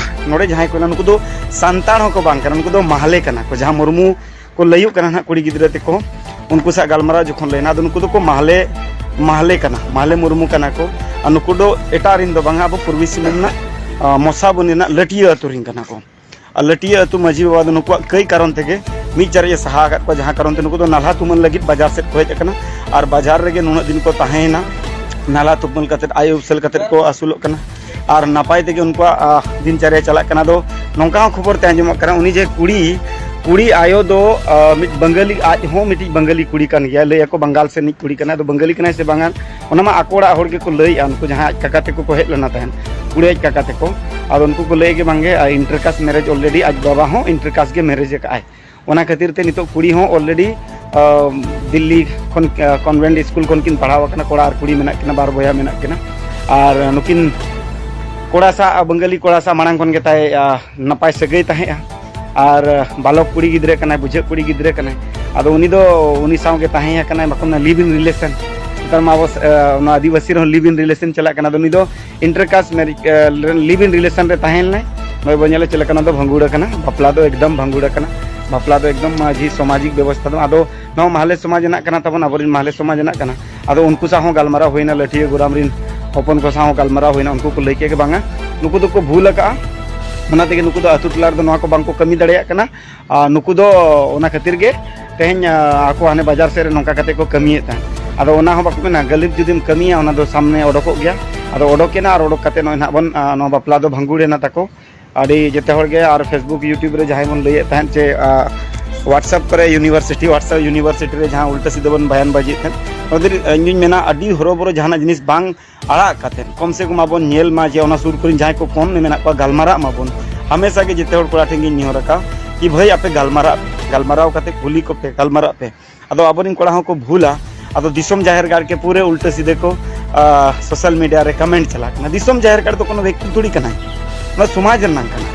ᱱᱚᱰᱮ ᱡᱟᱦᱟᱸᱭ ᱠᱚ ᱢᱮᱱᱟᱜᱼᱟ, ᱱᱩᱠᱩ ᱫᱚ ᱥᱟᱱᱛᱟᱲ ᱦᱚᱸᱠᱚ ᱵᱟᱝ ᱠᱟᱱᱟ, ᱱᱩᱠᱩ ᱫᱚ ᱢᱟᱦᱞᱮ ᱠᱟᱱᱟ ᱠᱚ, ᱡᱟᱦᱟᱸ ᱢᱩᱨᱢᱩ ᱠᱚ ᱞᱟᱹᱭᱩᱜ ᱠᱟᱱᱟ ᱱᱟᱦᱟᱜ ᱠᱩᱲᱤ ᱜᱤᱫᱽᱨᱟᱹ ᱛᱮᱠᱚ, ᱩᱱᱠᱩ ᱥᱟᱶ ᱜᱟᱞᱢᱟᱨᱟᱣ ᱡᱚᱠᱷᱚᱱ ᱞᱟᱹᱭᱱᱟ, ᱟᱫᱚ ᱱᱩᱠᱩ ᱫᱚᱠᱚ ᱢᱟᱦᱞᱮ, ᱢᱟᱦᱞᱮ ᱠᱟᱱᱟ, ᱢᱟᱦᱞᱮ ᱢᱩᱨᱢᱩ ᱠᱟᱱᱟ ᱠᱚ᱾ ᱟᱨ ᱱᱩᱠᱩ ᱫᱚ ᱮᱴᱟᱜ ᱨᱮᱱ ᱫᱚ ᱵᱟᱝᱟ, ᱟᱵᱚ ᱯᱩᱨᱵᱤ ᱥᱤᱝᱵᱷᱩᱢ ᱨᱮᱱᱟᱜ ᱢᱚᱥᱟᱵᱚᱱᱤ ᱨᱮᱱᱟᱜ ᱞᱟᱹᱴᱤᱭᱟᱹ ᱟᱹᱛᱩ ᱨᱮᱱ ᱠᱟᱱᱟ ᱠᱚ᱾ ᱟᱨ ᱞᱟᱹᱴᱤᱭᱟᱹ ᱟᱹᱛᱩ ᱢᱟᱹᱡᱷᱤ ᱵᱟᱵᱟ ᱫᱚ ᱱᱩᱠᱩᱣᱟᱜ ᱠᱟᱹᱭ ᱠᱟᱨᱚᱱ ᱛᱮᱜᱮ ᱢᱤᱫ ᱪᱟᱨᱮᱡ ᱮ ᱥᱟᱦᱟ ᱟᱠᱟᱫ ᱠᱚᱣᱟ, ᱡᱟᱦᱟᱸ ᱠᱟᱨᱚᱱ ᱛᱮ ᱱᱩᱠᱩ ᱫᱚ ᱱᱟᱞᱦᱟ ᱛᱩᱢᱟᱹᱞ ᱞᱟᱹᱜᱤᱫ ᱵᱟᱡᱟᱨ ᱥᱮᱫ ᱠᱚ ᱦᱮᱡ ᱟᱠᱟᱱᱟ᱾ ᱟᱨ ᱵᱟᱡᱟᱨ ᱨᱮᱜᱮ ᱱᱩᱱᱟᱹᱜ ᱫᱤᱱ ᱠᱚ ᱛᱟᱦᱮᱸᱭᱮᱱᱟ, ᱱᱟᱞᱦᱟ ᱛᱩᱢᱟᱹᱞ ᱠᱟᱛᱮᱫ, ᱟᱭ ᱩᱯᱥᱟᱹᱞ ᱠᱟᱛᱮᱫ ᱠᱚ ᱟᱹᱥᱩᱞᱚᱜ ᱠᱟᱱᱟ᱾ ᱟᱨ ᱱᱟᱯᱟᱭ ᱛᱮᱜᱮ ᱩᱱᱠᱩᱣᱟᱜ ᱫᱤᱱᱪᱟᱨᱭᱟ ᱪᱟᱞᱟᱜ ᱠᱟᱱᱟ᱾ ᱟᱫᱚ ᱱᱚᱝᱠᱟ ᱦᱚᱸ ᱠᱷᱚᱵᱚᱨ ᱛᱮ ᱟᱸᱡᱚᱢᱚᱜ ᱠᱟᱱᱟ, ᱩᱱᱤ ᱡᱮ ᱠᱩᱲᱤ, ᱠᱩᱲᱤ ᱟᱭᱳ ᱫᱚ ᱢᱤᱫ ᱵᱟᱝᱜᱟᱞᱤ, ᱟᱡ ᱦᱚᱸ ᱢᱤᱫᱴᱤᱡ ᱵᱟᱝᱜᱟᱞᱤ ᱠᱩᱲᱤ ᱠᱟᱱ ᱜᱮᱭᱟ, ᱞᱟᱹᱭ ᱟᱠᱚ ᱵᱟᱝᱜᱟᱞ ᱥᱮᱫ ᱨᱤᱱᱤᱡ ᱠᱩᱲᱤ ᱠᱟᱱᱟᱭ᱾ ᱟᱫᱚ ᱵᱟᱝᱜᱟᱞᱤ ᱠᱟᱱᱟᱭ ᱥᱮ ᱵᱟᱝᱟ, ᱚᱱᱟ ᱢᱟ ᱟᱠᱚ ᱚᱲᱟᱜ ᱦᱚᱲ ᱜᱮᱠᱚ ᱞᱟᱹᱭᱮᱫᱼᱟ, ᱩᱱᱠᱩ ᱡᱟᱦᱟᱸᱭ ᱟᱡ ᱠᱟᱠᱟ ᱛᱮᱠᱚ ᱠᱚ ᱦᱮᱡ ᱞᱮᱱᱟ ᱛᱟᱦᱮᱸᱫ, ᱠᱩᱲᱤ ᱟᱡ ᱠᱟᱠᱟ ᱛᱮᱠᱚ᱾ ᱟᱫᱚ ᱩᱱᱠᱩ ᱠᱚ ᱞᱟᱹᱭᱮᱫ ᱜᱮ, ᱵᱟᱝᱜᱮ, ᱤᱱᱴᱟᱨ ᱠᱟᱥᱴ ᱢᱮᱨᱮᱡᱽ ᱚᱞᱨᱮᱰᱤ ᱟᱡ ᱵᱟᱵᱟ ᱦᱚᱸ ᱤᱱᱴᱟᱨ ᱠᱟᱥᱴ ᱜᱮ ᱢᱮᱨᱮᱡᱽ ᱟᱠᱟᱫ ᱟᱭ᱾ ᱚᱱᱟ ᱠᱷᱟᱹᱛᱤᱨ ᱛᱮ ᱱᱤᱛᱚᱜ ᱠᱩᱲᱤ ᱦᱚᱸ ᱚᱞᱨᱮᱰᱤ ᱫᱤᱞᱞᱤ ᱠᱷᱚᱱ ᱠᱚᱱᱵᱷᱮᱱᱴ ᱥᱠᱩᱞ ᱠᱷᱚᱱ ᱠᱤᱱ ᱯᱟᱲᱦᱟᱣ ᱟᱠᱟᱱᱟ᱾ ᱠᱚᱲᱟ ᱟᱨ ᱠᱩᱲᱤ ᱢᱮᱱᱟᱜ ᱠᱤᱱᱟ, ᱵᱟᱨ ᱵᱚᱭᱦᱟ ᱢᱮᱱᱟᱜ ᱠᱤᱱᱟ᱾ ᱟᱨ ᱱᱩᱠᱤᱱ ᱠᱚᱲᱟ ᱥᱟᱶ, ᱵᱟᱝᱜᱟᱞᱤ ᱠᱚᱲᱟ ᱥᱟᱶ ᱢᱟᱲᱟᱝ ᱠᱷᱚᱱ ᱜᱮ ᱛᱟᱭ ᱱᱟᱯᱟᱭ ᱥᱟᱹᱜᱟᱹᱭ ᱛᱟᱦᱮᱸᱜᱼᱟ᱾ ᱟᱨ ᱵᱟᱞᱚᱠ ᱠᱩᱲᱤ ᱜᱤᱫᱽᱨᱟᱹ ᱠᱟᱱᱟᱭ, ᱵᱩᱡᱷᱟᱹᱜ ᱠᱩᱲᱤ ᱜᱤᱫᱽᱨᱟᱹ ᱠᱟᱱᱟᱭ᱾ ᱟᱫᱚ ᱩᱱᱤ ᱫᱚ ᱩᱱᱤ ᱥᱟᱶ ᱜᱮ ᱛᱟᱦᱮᱸ ᱟᱠᱟᱱᱟᱭ, ᱵᱟᱠᱚ ᱢᱮᱱᱟ ᱞᱤᱵᱷ ᱤᱱ ᱨᱤᱞᱮᱥᱚᱱ᱾ ᱱᱮᱛᱟᱨ ᱢᱟ ᱟᱵᱚ ᱱᱚᱣᱟ ᱟᱹᱫᱤᱵᱟᱹᱥᱤ ᱨᱮᱦᱚᱸ ᱞᱤᱵᱷ ᱤᱱ ᱨᱤᱞᱮᱥᱚᱱ ᱪᱟᱞᱟᱜ ᱠᱟᱱᱟ᱾ ᱟᱫᱚ ᱩᱱᱤ ᱫᱚ ᱤᱱᱴᱟᱨ ᱠᱟᱥᱴ ᱢᱮᱨᱮᱡᱽ, ᱞᱤᱵᱷ ᱤᱱ ᱨᱤᱞᱮᱥᱚᱱ ᱨᱮ ᱛᱟᱦᱮᱸ ᱞᱮᱱᱟᱭ᱾ ᱱᱚᱜᱼᱚᱭ ᱵᱚᱱ ᱧᱮᱞᱟ ᱪᱮᱫ ᱞᱮᱠᱟ ᱱᱚᱣᱟ ᱫᱚ ᱵᱷᱟᱸᱜᱩᱲ ᱟᱠᱟᱱᱟ, ᱵᱟᱯᱞᱟ ᱫᱚ ᱮᱠᱫᱚᱢ ᱵᱷᱟᱸᱜᱩᱲ ᱟᱠᱟᱱᱟ᱾ ᱵᱟᱯᱞᱟ ᱫᱚ ᱮᱠᱫᱚᱢ ᱢᱟᱹᱡᱷᱤ ᱥᱟᱢᱟᱡᱤᱠ ᱵᱮᱵᱚᱥᱛᱷᱟ ᱫᱚ, ᱟᱫᱚ ᱱᱚᱣᱟ ᱢᱟᱦᱞᱮ ᱥᱚᱢᱟᱡᱽ ᱨᱮᱱᱟᱜ ᱠᱟᱱᱟ ᱛᱟᱵᱚᱱ, ᱟᱵᱚᱨᱮᱱ ᱢᱟᱦᱞᱮ ᱥᱚᱢᱟᱡᱽ ᱨᱮᱱᱟᱜ ᱠᱟᱱᱟ᱾ ᱟᱫᱚ ᱩᱱᱠᱩ ᱥᱟᱶ ᱦᱚᱸ ᱜᱟᱞᱢᱟᱨᱟᱣ ᱦᱩᱭᱱᱟ, ᱞᱟᱹᱴᱷᱤᱭᱟᱹ ᱜᱚᱨᱟᱢ ᱨᱮᱱ ᱦᱚᱯᱚᱱ ᱠᱚ ᱥᱟᱶ ᱦᱚᱸ ᱜᱟᱞᱢᱟᱨᱟᱣ ᱦᱩᱭᱱᱟ᱾ ᱩᱱᱠᱩ ᱠᱚ ᱞᱟᱹᱭ ᱠᱮᱫ ᱜᱮ, ᱵᱟᱝᱟ, ᱱᱩᱠᱩ ᱫᱚᱠᱚ ᱵᱷᱩᱞ ᱟᱠᱟᱜᱼᱟ, ᱚᱱᱟ ᱛᱮᱜᱮ ᱱᱩᱠᱩ ᱫᱚ ᱟᱹᱛᱩ ᱴᱚᱞᱟ ᱨᱮᱫᱚ ᱱᱚᱣᱟ ᱠᱚ ᱵᱟᱝ ᱠᱚ ᱠᱟᱹᱢᱤ ᱫᱟᱲᱮᱭᱟᱜ ᱠᱟᱱᱟ᱾ ᱟᱨ ᱱᱩᱠᱩ ᱫᱚ ᱚᱱᱟ ᱠᱷᱟᱹᱛᱤᱨ ᱜᱮ ᱛᱮᱦᱮᱧ ᱟᱠᱚ ᱦᱟᱱᱮ ᱵᱟᱡᱟᱨ ᱥᱮᱫ ᱨᱮ ᱱᱚᱝᱠᱟ ᱠᱟᱛᱮ ᱠᱚ ᱠᱟᱹᱢᱤᱭᱮᱫ ᱛᱟᱦᱮᱸᱫ᱾ ᱟᱫᱚ ᱚᱱᱟ ᱦᱚᱸ ᱵᱟᱠᱚ ᱢᱮᱱᱟ, ᱜᱟᱹᱞᱤᱵ ᱡᱩᱫᱤᱢ ᱠᱟᱹᱢᱤᱭᱟ ᱚᱱᱟ ᱫᱚ ᱥᱟᱢᱱᱮ ᱚᱰᱚᱠᱚᱜ ᱜᱮᱭᱟ᱾ ᱟᱫᱚ ᱚᱰᱚᱠᱮᱱᱟ ᱟᱨ ᱚᱰᱚᱠ ᱠᱟᱛᱮ ᱱᱚᱜᱼᱚᱭ ᱱᱟᱦᱟᱜ ᱵᱚᱱ ᱱᱚᱣᱟ ᱵᱟᱯᱞᱟ ᱫᱚ ᱵᱷᱟᱸᱜᱩᱲᱮᱱᱟ ᱛᱟᱠᱚ᱾ ᱟᱹᱰᱤ ᱡᱮᱛᱮ ᱦᱚᱲ ᱜᱮ ᱟᱨ Facebook YouTube ᱨᱮ ᱡᱟᱦᱟᱸᱭ ᱵᱚᱱ ᱞᱟᱹᱭᱮᱫ ᱛᱟᱦᱮᱸᱫ ᱡᱮ WhatsApp ᱠᱚᱨᱮ university WhatsApp university ᱨᱮ ᱡᱟᱦᱟᱸ ᱩᱞᱴᱟᱹ ᱥᱤᱫᱷᱟᱹ ᱵᱚᱱ ᱵᱟᱭᱟᱱ ᱵᱟᱡᱤᱭᱮᱫ ᱛᱟᱦᱮᱸᱫ, ᱚᱱᱟ ᱫᱚ ᱤᱧ ᱫᱩᱧ ᱢᱮᱱᱟ ᱟᱹᱰᱤ ᱦᱚᱨᱚᱵᱚᱨᱚ ᱡᱟᱦᱟᱱᱟᱜ ᱡᱤᱱᱤᱥ ᱵᱟᱝ ᱟᱲᱟᱜ ᱠᱟᱛᱮ ᱠᱚᱢ ᱥᱮ ᱠᱚᱢ ᱟᱵᱚᱱ ᱧᱮᱞ ᱢᱟ ᱡᱮ ᱚᱱᱟ ᱥᱩᱨ ᱠᱚᱨᱮᱱ ᱡᱟᱦᱟᱸᱭ ᱠᱚ ᱠᱚᱱ ᱢᱮᱱᱟᱜ ᱠᱚᱣᱟ ᱜᱟᱞᱢᱟᱨᱟᱜ ᱢᱟᱵᱚᱱ᱾ ᱦᱟᱢᱮᱥᱟ ᱜᱮ ᱡᱮᱛᱮ ᱦᱚᱲ ᱠᱚᱲᱟ ᱴᱷᱮᱱ ᱜᱤᱧ ᱱᱮᱦᱚᱨ ᱟᱠᱟᱫ ᱠᱤ ᱵᱷᱟᱹᱭ ᱟᱯᱮ ᱜᱟᱞᱢᱟᱨᱟᱜ ᱯᱮ, ᱜᱟᱞᱢᱟᱨᱟᱣ ᱠᱟᱛᱮ ᱠᱩᱞᱤ ᱠᱚᱯᱮ, ᱜᱟᱞᱢᱟᱨᱟᱜ ᱯᱮ᱾ ᱟᱫᱚ ᱟᱵᱚᱨᱮᱱ ᱠᱚᱲᱟ ᱦᱚᱸᱠᱚ ᱵᱷᱩᱞᱟ᱾ ᱟᱫᱚ ᱫᱤᱥᱚᱢ ᱡᱟᱦᱮᱨ ᱜᱟᱲ ᱠᱮ ᱯᱩᱨᱟᱹ ᱩᱞᱴᱟᱹ ᱥᱤᱫᱷᱟᱹ ᱠᱚ ᱥᱳᱥᱟᱞ ᱢᱤᱰᱤᱭᱟ ᱨᱮ ᱠᱚᱢᱮᱱᱴ ᱪᱟᱞᱟᱜ ᱠᱟᱱᱟ᱾ ᱫᱤᱥᱚᱢ ᱡᱟᱦᱮᱨ ᱜᱟᱲ ᱫᱚ ᱠᱳᱱᱳ ᱵᱮᱠᱛᱤ ᱛᱷᱩᱲᱤ ᱠᱟᱱᱟᱭ, ᱚᱱᱟ ᱥᱚᱢᱟᱡᱽ ᱨᱮᱱᱟᱝ ᱠᱟᱱᱟ᱾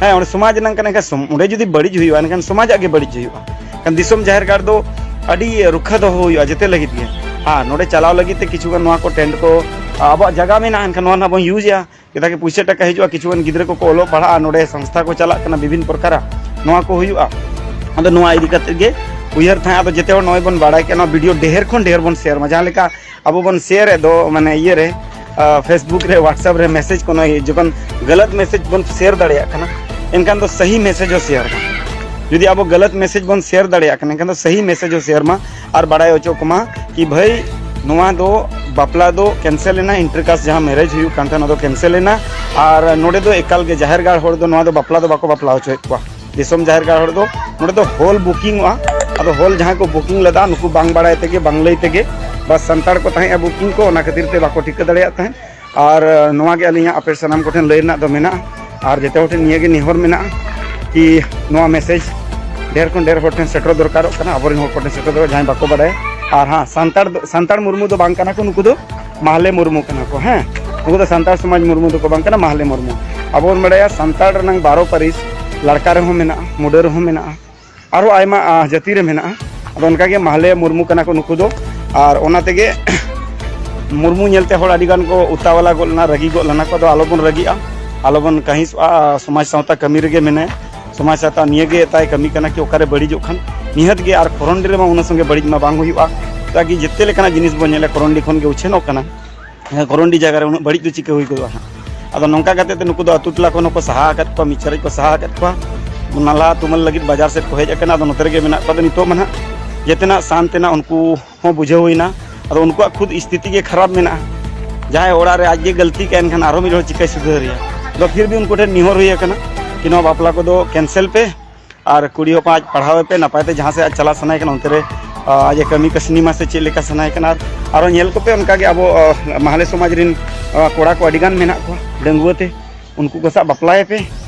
ᱦᱮᱸ, ᱚᱸᱰᱮ ᱥᱚᱢᱟᱡᱽ ᱨᱮᱱᱟᱝ ᱠᱟᱱᱟ᱾ ᱮᱱᱠᱷᱟᱱ ᱥᱚᱢ- ᱚᱸᱰᱮ ᱡᱩᱫᱤ ᱵᱟᱹᱲᱤᱡ ᱦᱩᱭᱩᱜᱼᱟ ᱮᱱᱠᱷᱟᱱ ᱥᱚᱢᱟᱡᱟᱜ ᱜᱮ ᱵᱟᱹᱲᱤᱡ ᱦᱩᱭᱩᱜᱼᱟ᱾ ᱠᱷᱟᱱ ᱫᱤᱥᱚᱢ ᱡᱟᱦᱮᱨ ᱜᱟᱲ ᱫᱚ ᱟᱹᱰᱤ ᱨᱩᱠᱷᱟᱹ ᱫᱚᱦᱚ ᱦᱩᱭᱩᱜᱼᱟ ᱡᱮᱛᱮ ᱞᱟᱹᱜᱤᱫ ᱜᱮ᱾ ᱦᱮᱸ, ᱱᱚᱰᱮ ᱪᱟᱞᱟᱣ ᱞᱟᱹᱜᱤᱫ ᱛᱮ ᱠᱤᱪᱷᱩ ᱜᱟᱱ ᱱᱚᱣᱟ ᱠᱚ ᱴᱮᱱᱴ ᱠᱚ ᱟᱵᱚᱣᱟᱜ ᱡᱟᱭᱜᱟ ᱢᱮᱱᱟᱜᱼᱟ, ᱮᱱᱠᱷᱟᱱ ᱱᱚᱣᱟ ᱱᱟᱜ ᱵᱚᱱ ᱤᱭᱩᱡᱮᱜᱼᱟ᱾ ᱪᱮᱫᱟᱜ ᱠᱤ ᱯᱩᱭᱥᱟᱹ ᱴᱟᱠᱟ ᱦᱤᱡᱩᱜᱼᱟ, ᱠᱤᱪᱷᱩ ᱜᱟᱱ ᱜᱤᱫᱽᱨᱟᱹ ᱠᱚᱠᱚ ᱚᱞᱚᱜ ᱯᱟᱲᱦᱟᱜᱼᱟ, ᱱᱚᱰᱮ ᱥᱚᱝᱥᱛᱷᱟ ᱠᱚ ᱪᱟᱞᱟᱜ ᱠᱟᱱᱟ, ᱵᱤᱵᱷᱤᱱ ᱯᱨᱚᱠᱟᱨᱟ ᱱᱚᱣᱟ ᱠᱚ ᱦᱩᱭᱩᱜᱼᱟ᱾ ᱟᱫᱚ ᱱᱚᱣᱟ ᱤᱫᱤ ᱠᱟᱛᱮ ᱜᱮ ᱩᱭᱦᱟᱹᱨ ᱛᱟᱦᱮᱸ᱾ ᱟᱫᱚ ᱡᱮᱛᱮ ᱦᱚᱲ ᱱᱚᱜᱼᱚᱭ ᱵᱚᱱ ᱵᱟᱲᱟᱭ ᱠᱮᱫ, ᱱᱚᱣᱟ ᱵᱷᱤᱰᱤᱭᱳ ᱰᱷᱮᱨ ᱠᱷᱚᱱ ᱰᱷᱮᱨ ᱵᱚᱱ ᱥᱮᱭᱟᱨ ᱢᱟ᱾ ᱡᱟᱦᱟᱸ ᱞᱮᱠᱟ ᱟᱵᱚ ᱵᱚᱱ ᱥᱮᱭᱟᱨ ᱮᱫ ᱫᱚ, ᱢᱟᱱᱮ ᱤᱭᱟᱹ ᱨᱮ, ᱯᱷᱮᱥᱵᱩᱠ ᱨᱮ, ᱣᱟᱴᱥᱮᱯ ᱨᱮ ᱢᱮᱥᱮᱡᱽ ᱠᱚ, ᱱᱚᱜᱼᱚᱭ ᱡᱚᱠᱷᱚᱱ ᱜᱟᱞᱟᱛ ᱢᱮᱥᱮᱡᱽ ᱵᱚᱱ ᱥᱮᱭᱟᱨ ᱫᱟᱲᱮᱭᱟᱜ ᱠᱟᱱᱟ, ᱮᱱᱠᱷᱟᱱ ᱫᱚ ᱥᱟᱹᱦᱤ ᱢᱮᱥᱮᱡᱽ ᱦᱚᱸ ᱥᱮᱭᱟᱨ ᱢᱟ᱾ ᱡᱩᱫᱤ ᱟᱵᱚ ᱜᱟᱞᱟᱛ ᱢᱮᱥᱮᱡᱽ ᱵᱚᱱ ᱥᱮᱭᱟᱨ ᱫᱟᱲᱮᱭᱟᱜ ᱠᱟᱱᱟ, ᱮᱱᱠᱷᱟᱱ ᱫᱚ ᱥᱟᱹᱦᱤ ᱢᱮᱥᱮᱡᱽ ᱦᱚᱸ ᱥᱮᱭᱟᱨ ᱢᱟ᱾ ᱟᱨ ᱵᱟᱲᱟᱭ ᱦᱚᱪᱚ ᱠᱚᱢᱟ ᱠᱤ ᱵᱷᱟᱹᱭ, ᱱᱚᱣᱟ ᱫᱚ ᱵᱟᱯᱞᱟ ᱫᱚ ᱠᱮᱱᱥᱮᱞ ᱮᱱᱟ, ᱤᱱᱴᱟᱨᱠᱟᱥᱴ ᱡᱟᱦᱟᱸ ᱢᱮᱨᱮᱡᱽ ᱦᱩᱭᱩᱜ ᱠᱟᱱ ᱛᱟᱦᱮᱸ, ᱚᱱᱟ ᱫᱚ ᱠᱮᱱᱥᱮᱞ ᱮᱱᱟ᱾ ᱟᱨ ᱱᱚᱰᱮ ᱫᱚ ᱮᱠᱟᱞ ᱜᱮ ᱡᱟᱦᱮᱨ ᱜᱟᱲ ᱦᱚᱲ ᱫᱚ ᱱᱚᱣᱟ ᱫᱚ ᱵᱟᱯᱞᱟ ᱫᱚ ᱵᱟᱠᱚ ᱵᱟᱯᱞᱟ ᱦᱚᱪᱚᱭᱮᱫ ᱠᱚᱣᱟ᱾ ᱫᱤᱥᱚᱢ ᱡᱟᱦᱮᱨ ᱜᱟᱲ ᱦᱚᱲ ᱫᱚ ᱱᱚᱰᱮ ᱫᱚ ᱦᱚᱞ ᱵᱩᱠᱤᱝᱚᱜᱼᱟ᱾ ᱟᱫᱚ ᱦᱚᱞ ᱡᱟᱦᱟᱸᱭ ᱠᱚ ᱵᱩᱠᱤᱝ ᱞᱮᱫᱟ, ᱱᱩᱠᱩ ᱵᱟᱝ ᱵᱟᱲᱟᱭ ᱛᱮᱜᱮ, ᱵᱟᱝ ᱞᱟᱹᱭ ᱛᱮᱜᱮ, ᱵᱟᱥ ᱥᱟᱱᱛᱟᱲ ᱠᱚ ᱛᱟᱦᱮᱸᱜᱼᱟ ᱵᱩᱠᱤᱝ ᱠᱚ, ᱚᱱᱟ ᱠᱷᱟᱹᱛᱤᱨ ᱛᱮ ᱵᱟᱠᱚ ᱴᱷᱤᱠᱟᱹ ᱫᱟᱲᱮᱭᱟᱜ ᱛᱟᱦᱮᱸᱫ᱾ ᱟᱨ ᱱᱚᱣᱟ ᱜᱮ ᱟᱹᱞᱤᱧᱟᱜ ᱟᱯᱮ ᱥᱟᱱᱟᱢ ᱠᱚᱴᱷᱮᱱ ᱞᱟᱹᱭ ᱨᱮᱱᱟᱜ ᱫᱚ ᱢᱮᱱᱟᱜᱼᱟ᱾ ᱟᱨ ᱡᱮᱛᱮ ᱦᱚᱲ ᱴᱷᱮᱱ ᱱᱤᱭᱟᱹ ᱜᱮ ᱱᱮᱦᱚᱨ ᱢᱮᱱᱟᱜᱼᱟ ᱠᱤ ᱱᱚᱣᱟ ᱢᱮᱥᱮᱡᱽ ᱰᱷᱮᱨ ᱠᱷᱚᱱ ᱰᱷᱮᱨ ᱦᱚᱲ ᱴᱷᱮᱱ ᱥᱮᱴᱮᱨ ᱫᱚᱨᱠᱟᱨᱚᱜ ᱠᱟᱱᱟ, ᱟᱵᱚᱨᱮᱱ ᱦᱚᱲ ᱠᱚᱴᱷᱮᱱ ᱥᱮᱴᱮᱨ ᱫᱚᱨᱠᱟᱨ, ᱡᱟᱦᱟᱸᱭ ᱵᱟᱠᱚ ᱵᱟᱲᱟᱭᱟ᱾ ᱟᱨ ᱦᱮᱸ, ᱥᱟᱱᱛᱟᱲ ᱫᱚ, ᱥᱟᱱᱛᱟᱲ ᱢᱩᱨᱢᱩ ᱫᱚ ᱵᱟᱝ ᱠᱟᱱᱟ ᱠᱚ ᱱᱩᱠᱩ ᱫᱚ, ᱢᱟᱦᱞᱮ ᱢᱩᱨᱢᱩ ᱠᱟᱱᱟ ᱠᱚ᱾ ᱦᱮᱸ, ᱩᱱᱠᱩ ᱫᱚ ᱥᱟᱱᱛᱟᱲ ᱥᱚᱢᱟᱡᱽ ᱢᱩᱨᱢᱩ ᱫᱚᱠᱚ ᱵᱟᱝ ᱠᱟᱱᱟ, ᱢᱟᱦᱞᱮ ᱢᱩᱨᱢᱩ᱾ ᱟᱵᱚ ᱵᱚᱱ ᱵᱟᱲᱟᱭᱟ ᱥᱟᱱᱛᱟᱲ ᱨᱮᱱᱟᱝ ᱵᱟᱨᱚ ᱯᱟᱹᱨᱤᱥ, ᱞᱟᱲᱠᱟ ᱨᱮᱦᱚᱸ ᱢᱮᱱᱟᱜᱼᱟ, ᱢᱩᱰᱟᱹ ᱨᱮᱦᱚᱸ ᱢᱮᱱᱟᱜᱼᱟ, ᱟᱨᱦᱚᱸ ᱟᱭᱢᱟ, ᱟ, ᱡᱟᱹᱛᱤ ᱨᱮ ᱢᱮᱱᱟᱜᱼᱟ᱾ ᱟᱫᱚ ᱚᱱᱠᱟᱜᱮ ᱢᱟᱦᱞᱮ ᱢᱩᱨᱢᱩ ᱠᱟᱱᱟ ᱠᱚ ᱱᱩᱠᱩ ᱫᱚ᱾ ᱟᱨ ᱚᱱᱟ ᱛᱮᱜᱮ ᱢᱩᱨᱢᱩ ᱧᱮᱞᱛᱮ ᱦᱚᱲ ᱟᱹᱰᱤ ᱜᱟᱱ ᱠᱚ ᱩᱛᱟᱣᱟᱞᱟ ᱜᱚᱫ ᱞᱮᱱᱟ, ᱨᱟᱹᱜᱤ ᱜᱚᱫ ᱞᱮᱱᱟ ᱠᱚ᱾ ᱟᱫᱚ ᱟᱞᱚᱵᱚᱱ ᱨᱟᱹᱜᱤᱜᱼᱟ, ᱟᱞᱚᱵᱚᱱ ᱠᱟᱹᱦᱤᱥᱚᱜᱼᱟ᱾ ᱥᱚᱢᱟᱡᱽ ᱥᱟᱶᱛᱟ ᱠᱟᱹᱢᱤ ᱨᱮᱜᱮ ᱢᱮᱱᱟᱭᱟ, ᱥᱚᱢᱟᱡᱽ ᱥᱟᱶᱛᱟ ᱱᱤᱭᱟᱹ ᱜᱮ ᱛᱟᱭ ᱠᱟᱹᱢᱤ ᱠᱟᱱᱟ ᱠᱤ ᱚᱠᱟᱨᱮ ᱵᱟᱹᱲᱤᱡᱚᱜ ᱠᱷᱟᱱ᱾ ᱱᱤᱦᱟᱹᱛ ᱜᱮ ᱟᱨ ᱠᱚᱨᱚᱱᱰᱤ ᱨᱮᱢᱟ ᱚᱱᱟ ᱥᱚᱸᱜᱮ ᱵᱟᱹᱲᱤᱡ ᱢᱟ ᱵᱟᱝ ᱦᱩᱭᱩᱜᱼᱟ᱾ ᱪᱮᱫᱟᱜ ᱠᱤ ᱡᱮᱛᱮ ᱞᱮᱠᱟᱱᱟᱜ ᱡᱤᱱᱤᱥ ᱵᱚᱱ ᱧᱮᱞᱟ, ᱠᱚᱨᱚᱱᱰᱤ ᱠᱷᱚᱱ ᱜᱮ ᱩᱪᱷᱟᱹᱱᱚᱜ ᱠᱟᱱᱟ᱾ ᱦᱮᱸ, ᱠᱚᱨᱚᱱᱰᱤ ᱡᱟᱭᱜᱟ ᱨᱮ ᱩᱱᱟᱹᱜ ᱵᱟᱹᱲᱤᱡ ᱫᱚ ᱪᱤᱠᱟᱹ ᱦᱩᱭ ᱜᱚᱫᱚᱜᱼᱟ ᱦᱟᱸᱜ? ᱟᱫᱚ ᱱᱚᱝᱠᱟ ᱠᱟᱛᱮ ᱛᱮ ᱱᱩᱠᱩ ᱫᱚ ᱟᱹᱛᱩ ᱴᱚᱞᱟ ᱠᱷᱚᱱ ᱦᱚᱸᱠᱚ ᱥᱟᱦᱟ ᱟᱠᱟᱫ ᱠᱚᱣᱟ, ᱢᱤᱫ ᱪᱟᱹᱨᱤᱡ ᱠᱚ ᱥᱟᱦᱟ ᱟᱠᱟᱫ ᱠᱚᱣᱟ᱾ ᱱᱟᱞᱦᱟ ᱛᱩᱢᱟᱹᱞ ᱞᱟᱹᱜᱤᱫ ᱵᱟᱡᱟᱨ ᱥᱮᱫ ᱠᱚ ᱦᱮᱡ ᱟᱠᱟᱱᱟ᱾ ᱟᱫᱚ ᱱᱚᱛᱮ ᱨᱮᱜᱮ ᱢᱮᱱᱟᱜ ᱠᱚᱣᱟ᱾ ᱟᱫᱚ ᱱᱤᱛᱚᱜ ᱢᱟ ᱱᱟᱦᱟᱜ ᱡᱮᱛᱮᱱᱟᱜ ᱥᱟᱱᱛᱮᱱᱟᱜ ᱩᱱᱠᱩ ᱦᱚᱸ ᱵᱩᱡᱷᱟᱹᱣ ᱦᱩᱭᱱᱟ᱾ ᱟᱫᱚ ᱩᱱᱠᱩᱣᱟᱜ ᱠᱷᱩᱫ ᱥᱛᱷᱤᱛᱤ ᱜᱮ ᱠᱷᱟᱨᱟᱯ ᱢᱮᱱᱟᱜᱼᱟ᱾ ᱡᱟᱦᱟᱸᱭ ᱚᱲᱟᱜ ᱨᱮ ᱟᱡ ᱜᱮ ᱜᱟᱹᱞᱛᱤ ᱠᱟᱜᱼᱟ, ᱮᱱᱠᱷᱟᱱ ᱟᱨᱦᱚᱸ ᱢᱤᱫ ᱦᱚᱲ ᱪᱤᱠᱟᱹᱭ ᱥᱩᱫᱷᱟᱹᱨᱮᱭᱟ? ᱟᱫᱚ ᱯᱷᱤᱨ ᱵᱷᱤ ᱩᱱᱠᱩ ᱴᱷᱮᱱ ᱱᱮᱦᱚᱨ ᱦᱩᱭ ᱟᱠᱟᱱᱟ ᱠᱤ ᱱᱚᱣᱟ ᱵᱟᱯᱞᱟ ᱠᱚᱫᱚ ᱠᱮᱱᱥᱮᱞ ᱯᱮ, ᱟᱨ ᱠᱩᱲᱤ ᱦᱚᱯᱚᱱ ᱟᱡ ᱯᱟᱲᱦᱟᱣ ᱮ ᱯᱮ, ᱱᱟᱯᱟᱭ ᱛᱮ ᱡᱟᱦᱟᱸ ᱥᱮᱫ ᱟᱡ ᱪᱟᱞᱟᱜ ᱥᱟᱱᱟᱭᱮ ᱠᱟᱱᱟ ᱚᱱᱛᱮ ᱨᱮ, ᱟ, ᱟᱡ ᱮ ᱠᱟᱹᱢᱤ ᱠᱟᱹᱥᱱᱤ ᱢᱟ ᱥᱮ ᱪᱮᱫ ᱞᱮᱠᱟ ᱥᱟᱱᱟᱭᱮ ᱠᱟᱱᱟ᱾ ᱟᱨ ᱟᱨᱚ ᱧᱮᱞ ᱠᱚᱯᱮ ᱚᱱᱠᱟ ᱜᱮ ᱟᱵᱚ, ᱟ, ᱢᱟᱦᱞᱮ ᱥᱚᱢᱟᱡᱽ ᱨᱮᱱ, ᱟ, ᱠᱚᱲᱟ ᱠᱚ ᱟᱹᱰᱤ ᱜᱟᱱ ᱢᱮᱱᱟᱜ ᱠᱚᱣᱟ ᱰᱟᱺᱜᱩᱣᱟᱹ ᱛᱮ, ᱩᱱᱠᱩ ᱠᱚ ᱥᱟᱶ ᱵᱟᱯᱞᱟᱭᱮ ᱯᱮ᱾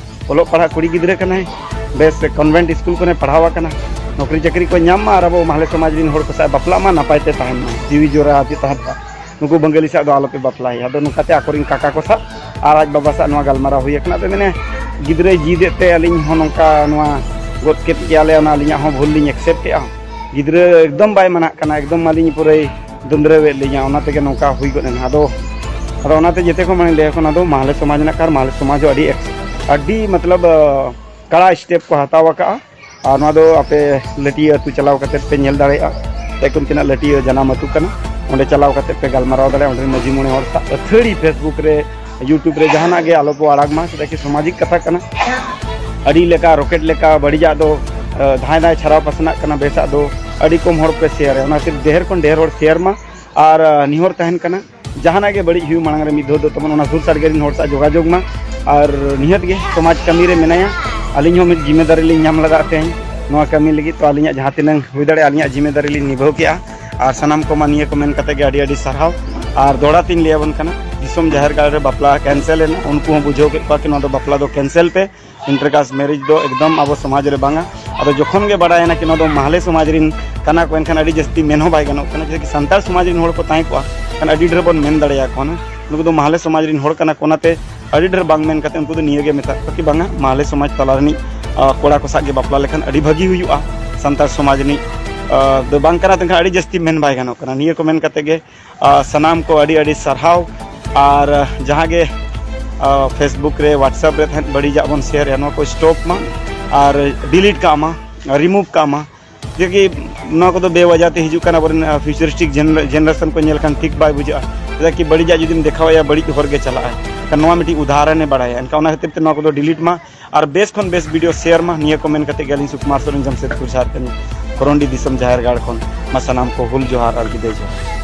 ᱚᱞᱚᱜ ᱯᱟᱲᱦᱟᱜ ᱠᱩᱲᱤ ᱜᱤᱫᱽᱨᱟᱹ ᱠᱟᱱᱟᱭ, ᱵᱮᱥ ᱠᱚᱱᱵᱷᱮᱱᱴ ᱥᱠᱩᱞ ᱠᱚᱨᱮ ᱯᱟᱲᱦᱟᱣ ᱟᱠᱟᱱᱟ, ᱱᱚᱠᱨᱤ ᱪᱟᱹᱠᱨᱤ ᱠᱚ ᱧᱟᱢ ᱢᱟ ᱟᱨ ᱟᱵᱚ ᱢᱟᱦᱞᱮ ᱥᱚᱢᱟᱡᱽ ᱨᱮᱱ ᱦᱚᱲ ᱠᱚ ᱥᱟᱶ ᱵᱟᱯᱞᱟᱜ ᱢᱟ, ᱱᱟᱯᱟᱭ ᱛᱮ ᱛᱟᱦᱮᱱ ᱢᱟ, ᱡᱤᱣᱤ ᱡᱚᱲᱟ ᱟᱛᱮ ᱛᱟᱦᱮᱱ ᱢᱟ᱾ ᱱᱩᱠᱩ ᱵᱟᱝᱜᱟᱞᱤ ᱥᱟᱶ ᱫᱚ ᱟᱞᱚᱯᱮ ᱵᱟᱯᱞᱟᱭᱟ᱾ ᱟᱫᱚ ᱱᱚᱝᱠᱟᱛᱮ ᱟᱠᱚᱨᱮᱱ ᱠᱟᱠᱟ ᱠᱚ ᱥᱟᱶ ᱟᱨ ᱟᱡ ᱵᱟᱵᱟ ᱥᱟᱶ ᱱᱚᱣᱟ ᱜᱟᱞᱢᱟᱨᱟᱣ ᱦᱩᱭ ᱟᱠᱟᱱᱟ᱾ ᱟᱫᱚ ᱢᱮᱱᱮ ᱜᱤᱫᱽᱨᱟᱹᱭ ᱡᱤᱫ ᱮᱫ ᱛᱮ ᱟᱹᱞᱤᱧ ᱦᱚᱸ ᱱᱚᱝᱠᱟ ᱱᱚᱣᱟ ᱜᱚᱫ ᱠᱮᱫ ᱜᱮᱭᱟᱞᱮ, ᱚᱱᱟ ᱟᱹᱞᱤᱧᱟᱜ ᱦᱚᱸ ᱵᱷᱩᱞ ᱞᱤᱧ ᱮᱠᱥᱮᱯᱴ ᱮᱫᱼᱟ᱾ ᱜᱤᱫᱽᱨᱟᱹ ᱮᱠᱫᱚᱢ ᱵᱟᱭ ᱢᱟᱱᱟᱜ ᱠᱟᱱᱟ, ᱮᱠᱫᱚᱢ ᱟᱹᱞᱤᱧ ᱯᱩᱨᱟᱹᱭ ᱫᱩᱸᱫᱽᱨᱟᱹᱣᱮᱫ ᱞᱤᱧᱟ, ᱚᱱᱟ ᱛᱮᱜᱮ ᱱᱚᱝᱠᱟ ᱦᱩᱭ ᱜᱚᱫ ᱮᱱᱟ᱾ ᱟᱫᱚ ᱟᱫᱚ ᱚᱱᱟᱛᱮ ᱡᱮᱛᱮ ᱠᱷᱚᱱ ᱢᱟᱲᱟᱝ ᱞᱟᱹᱭ ᱟᱠᱚ, ᱚᱱᱟ ᱫᱚ ᱢᱟᱦᱞᱮ ᱥᱚᱢᱟᱡᱽ ᱨᱮᱱᱟᱜ ᱠᱟᱨ, ᱢᱟᱦᱞᱮ ᱥᱚᱢᱟᱡᱽ ᱦᱚᱸ ᱟᱹᱰᱤ ᱮᱠᱥ-, ᱟᱹᱰᱤ ᱢᱚᱛᱞᱚᱵ, ᱟ, ᱠᱟᱲᱟ ᱥᱴᱮᱯ ᱠᱚ ᱦᱟᱛᱟᱣ ᱟᱠᱟᱫᱼᱟ᱾ ᱟᱨ ᱱᱚᱣᱟ ᱫᱚ ᱟᱯᱮ ᱞᱟᱹᱴᱤᱭᱟᱹ ᱟᱹᱛᱩ ᱪᱟᱞᱟᱣ ᱠᱟᱛᱮ ᱯᱮ ᱧᱮᱞ ᱫᱟᱲᱮᱭᱟᱜᱼᱟ, ᱮᱠᱫᱚᱢ ᱛᱤᱱᱟᱹᱜ ᱞᱟᱹᱴᱤᱭᱟᱹ ᱡᱟᱱᱟᱢ ᱟᱹᱛᱩ ᱠᱟᱱᱟ, ᱚᱸᱰᱮ ᱪᱟᱞᱟᱣ ᱠᱟᱛᱮ ᱯᱮ ᱜᱟᱞᱢᱟᱨᱟᱣ ᱫᱟᱲᱮᱭᱟᱜᱼᱟ᱾ ᱚᱸᱰᱮ ᱨᱮᱱ ᱢᱟᱹᱡᱷᱤ ᱢᱚᱬᱮ ᱦᱚᱲ ᱥᱟᱶ ᱟᱹᱛᱷᱟᱹᱲᱤ ᱯᱷᱮᱥᱵᱩᱠ ᱨᱮ, ᱭᱩᱴᱩᱵᱽ ᱨᱮ ᱡᱟᱦᱟᱱᱟᱜ ᱜᱮ ᱟᱞᱚ ᱯᱮ ᱟᱲᱟᱜᱽ ᱢᱟ, ᱪᱮᱫᱟᱜ ᱠᱤ ᱥᱟᱢᱟᱡᱤᱠ ᱠᱟᱛᱷᱟ ᱠᱟᱱᱟ᱾ ᱟᱹᱰᱤ ᱞᱮᱠᱟ ᱨᱚᱠᱮᱴ ᱞᱮᱠᱟ ᱵᱟᱹᱲᱤᱡᱟᱜ ᱫᱚ, ᱟ, ᱫᱷᱟᱭ ᱫᱷᱟᱭ ᱪᱷᱟᱨᱟᱣ ᱯᱟᱥᱱᱟᱜ ᱠᱟᱱᱟ, ᱵᱮᱥᱟᱜ ᱫᱚ ᱟᱹᱰᱤ ᱠᱚᱢ ᱦᱚᱲ ᱯᱮ ᱥᱮᱭᱟᱨᱟ, ᱚᱱᱟᱛᱮ ᱰᱷᱮᱨ ᱠᱷᱚᱱ ᱰᱷᱮᱨ ᱦᱚᱲ ᱥᱮᱭᱟᱨ ᱢᱟ᱾ ᱟᱨ, ᱟ, ᱱᱮᱦᱚᱨ ᱛᱟᱦᱮᱱ ᱠᱟᱱᱟ, ᱡᱟᱦᱟᱱᱟᱜ ᱜᱮ ᱵᱟᱹᱲᱤᱡ ᱦᱩᱭᱩᱜ ᱢᱟᱲᱟᱝ ᱨᱮ ᱢᱤᱫ ᱫᱷᱟᱣ ᱫᱚ ᱛᱟᱵᱚᱱ ᱚᱱᱟ ᱥᱩᱨ ᱥᱟᱰᱜᱮ ᱨᱮᱱ ᱦᱚᱲ ᱥᱟᱶ ᱡᱳᱜᱟᱡᱳᱜᱽ ᱢᱟ᱾ ᱟᱨ ᱱᱤᱦᱟᱹᱛ ᱜᱮ ᱥᱚᱢᱟᱡᱽ ᱠᱟᱹᱢᱤ ᱨᱮ ᱢᱮᱱᱟᱭᱟ, ᱟᱹᱞᱤᱧ ᱦᱚᱸ ᱢᱤᱫ ᱡᱤᱢᱮᱫᱟᱨᱤ ᱞᱤᱧ ᱧᱟᱢ ᱞᱟᱜᱟᱜ ᱛᱮᱦᱮᱧ ᱱᱚᱣᱟ ᱠᱟᱹᱢᱤ ᱞᱟᱹᱜᱤᱫ᱾ ᱛᱚ ᱟᱹᱞᱤᱧᱟᱜ ᱡᱟᱦᱟᱸ ᱛᱤᱱᱟᱹᱝ ᱦᱩᱭ ᱫᱟᱲᱮᱭᱟᱜᱼᱟ ᱟᱹᱞᱤᱧᱟᱜ ᱡᱤᱢᱮᱫᱟᱨᱤ ᱞᱤᱧ ᱱᱤᱵᱷᱟᱹᱣ ᱠᱮᱜᱼᱟ᱾ ᱟᱨ ᱥᱟᱱᱟᱢ ᱠᱚᱢᱟ ᱱᱤᱭᱟᱹ ᱠᱚ ᱢᱮᱱ ᱠᱟᱛᱮ ᱜᱮ ᱟᱹᱰᱤ ᱟᱹᱰᱤ ᱥᱟᱨᱦᱟᱣ᱾ ᱟᱨ ᱫᱚᱦᱲᱟ ᱛᱤᱧ ᱞᱟᱹᱭ ᱟᱵᱚᱱ ᱠᱟᱱᱟ, ᱫᱤᱥᱚᱢ ᱡᱟᱦᱮᱨ ᱜᱟᱲ ᱨᱮ ᱵᱟᱯᱞᱟ ᱠᱮᱱᱥᱮᱞ ᱮᱱᱟ, ᱩᱱᱠᱩ ᱦᱚᱸ ᱵᱩᱡᱷᱟᱹᱣ ᱠᱮᱫ ᱠᱚᱣᱟ ᱠᱤ ᱱᱚᱣᱟ ᱫᱚ ᱵᱟᱯᱞᱟ ᱫᱚ ᱠᱮᱱᱥᱮᱞ ᱯᱮ, ᱤᱱᱴᱟᱨᱠᱟᱥᱴ ᱢᱮᱨᱤᱡᱽ ᱫᱚ ᱮᱠᱫᱚᱢ ᱟᱵᱚ ᱥᱚᱢᱟᱡᱽ ᱨᱮ ᱵᱟᱝᱟ᱾ ᱟᱫᱚ ᱡᱚᱠᱷᱚᱱ ᱜᱮ ᱵᱟᱲᱟᱭᱮᱱᱟ ᱠᱤ ᱱᱚᱣᱟ ᱫᱚ ᱢᱟᱦᱞᱮ ᱥᱚᱢᱟᱡᱽ ᱨᱮᱱ ᱠᱟᱱᱟ ᱠᱚ, ᱮᱱᱠᱷᱟᱱ ᱟᱹᱰᱤ ᱡᱟᱹᱥᱛᱤ ᱢᱮᱱ ᱦᱚᱸ ᱵᱟᱭ ᱜᱟᱱᱚᱜ ᱠᱟᱱᱟ᱾ ᱡᱩᱫᱤ ᱥᱟᱱᱛᱟᱲ ᱥᱚᱢᱟᱡᱽ ᱨᱮᱱ ᱦᱚᱲ ᱠᱚ ᱛᱟᱦᱮᱸ ᱠᱚᱜᱼᱟ, ᱮᱱᱠᱷᱟᱱ ᱟᱹᱰᱤ ᱰᱷᱮᱨ ᱵᱚᱱ ᱢᱮᱱ ᱫᱟᱲᱮᱭᱟᱠᱚᱣᱟ᱾ ᱱᱩᱠᱩ ᱫᱚ ᱢᱟᱦᱞᱮ ᱥᱚᱢᱟᱡᱽ ᱨᱮᱱ ᱦᱚᱲ ᱠᱟᱱᱟ ᱠᱚ, ᱚᱱᱟᱛᱮ ᱟᱹᱰᱤ ᱰᱷᱮᱨ ᱵᱟᱝ ᱢᱮᱱ ᱠᱟᱛᱮ ᱩᱱᱠᱩ ᱫᱚ ᱱᱤᱭᱟᱹ ᱜᱮ ᱢᱮᱛᱟᱜ ᱠᱚᱣᱟ ᱠᱤ ᱵᱟᱝᱟ, ᱢᱟᱦᱞᱮ ᱥᱚᱢᱟᱡᱽ ᱛᱟᱞᱟ ᱨᱤᱱᱤᱡ, ᱟ, ᱠᱚᱲᱟ ᱠᱚ ᱥᱟᱶ ᱜᱮ ᱵᱟᱯᱞᱟ ᱞᱮᱠᱷᱟᱱ ᱟᱹᱰᱤ ᱵᱷᱟᱹᱜᱤ ᱦᱩᱭᱩᱜᱼᱟ᱾ ᱥᱟᱱᱛᱟᱲ ᱥᱚᱢᱟᱡᱽ ᱨᱤᱱᱤᱡ, ᱟ, ᱫᱚ ᱵᱟᱝ ᱠᱟᱱᱟ, ᱮᱱᱠᱷᱟᱱ ᱟᱹᱰᱤ ᱡᱟᱹᱥᱛᱤ ᱢᱮᱱ ᱵᱟᱭ ᱜᱟᱱᱚᱜ ᱠᱟᱱᱟ᱾ ᱱᱤᱭᱟᱹ ᱠᱚ ᱢᱮᱱ ᱠᱟᱛᱮ ᱜᱮ, ᱟ, ᱥᱟᱱᱟᱢ ᱠᱚ ᱟᱹᱰᱤ ᱟᱹᱰᱤ ᱥᱟᱨᱦᱟᱣ᱾ ᱟᱨ, ᱟ, ᱡᱟᱦᱟᱸ ᱜᱮ, ᱟ, ᱯᱷᱮᱥᱵᱩᱠ ᱨᱮ, WhatsApp ᱨᱮ ᱛᱟᱦᱮᱸᱫ ᱵᱟᱹᱲᱤᱡᱟᱜ ᱵᱚᱱ ᱥᱮᱭᱟᱨᱮᱜᱼᱟ, ᱱᱚᱣᱟ ᱠᱚ ᱥᱴᱚᱯ ᱢᱟ ᱟᱨ ᱰᱤᱞᱤᱴ ᱠᱟᱜ ᱢᱟ, ᱨᱤᱢᱩᱵᱷ ᱠᱟᱜ ᱢᱟ᱾ ᱡᱮ ᱠᱤ ᱱᱚᱣᱟ ᱠᱚᱫᱚ ᱵᱮᱣᱟᱡᱟ ᱛᱮ ᱦᱤᱡᱩᱜ ᱠᱟᱱᱟ, ᱟᱵᱚᱨᱮᱱ ᱯᱷᱤᱭᱩᱪᱟᱨᱤᱥᱴᱤᱠ ᱡᱮᱱᱟᱨᱮᱥᱚᱱ ᱠᱚ ᱧᱮᱞ ᱠᱷᱟᱱ ᱴᱷᱤᱠ ᱵᱟᱭ ᱵᱩᱡᱷᱟᱹᱜᱼᱟ᱾ ᱪᱮᱫᱟᱜ ᱠᱤ ᱵᱟᱹᱲᱤᱡᱟᱜ ᱡᱩᱫᱤᱢ ᱫᱮᱠᱷᱟᱣᱟᱭᱟ, ᱵᱟᱹᱲᱤᱡ ᱦᱚᱨ ᱜᱮ ᱪᱟᱞᱟᱜᱼᱟ᱾ ᱮᱱᱠᱷᱟᱱ ᱱᱚᱣᱟ ᱢᱤᱫᱴᱤᱡ ᱩᱫᱟᱦᱚᱨᱚᱱᱮ ᱵᱟᱲᱟᱭᱟ᱾ ᱮᱱᱠᱷᱟᱱ ᱚᱱᱟ ᱠᱷᱟᱹᱛᱤᱨ ᱛᱮ ᱱᱚᱣᱟ ᱠᱚᱫᱚ ᱰᱤᱞᱤᱴ ᱢᱟ ᱟᱨ ᱵᱮᱥ ᱠᱷᱚᱱ ᱵᱮᱥ ᱵᱷᱤᱰᱤᱭᱳ ᱥᱮᱭᱟᱨ ᱢᱟ᱾ ᱱᱤᱭᱟᱹ ᱠᱚ ᱢᱮᱱ ᱠᱟᱛᱮ ᱜᱮ ᱟᱹᱞᱤᱧ ᱥᱩᱠᱩᱢᱟᱨ ᱥᱚᱨᱮᱱ, ᱡᱟᱢᱥᱮᱫᱽᱯᱩᱨ ᱡᱷᱟᱨᱠᱷᱚᱸᱰ, ᱠᱚᱨᱚᱱᱰᱤ ᱫᱤᱥᱚᱢ ᱡᱟᱦᱮᱨ ᱜᱟᱲ ᱠᱷᱚᱱ ᱢᱟ ᱥᱟᱱᱟᱢ ᱠᱚ ᱦᱩᱞ ᱡᱚᱦᱟᱨ ᱟᱨ ᱵᱤᱫᱟᱹᱭ ᱡᱚᱦᱟᱨ᱾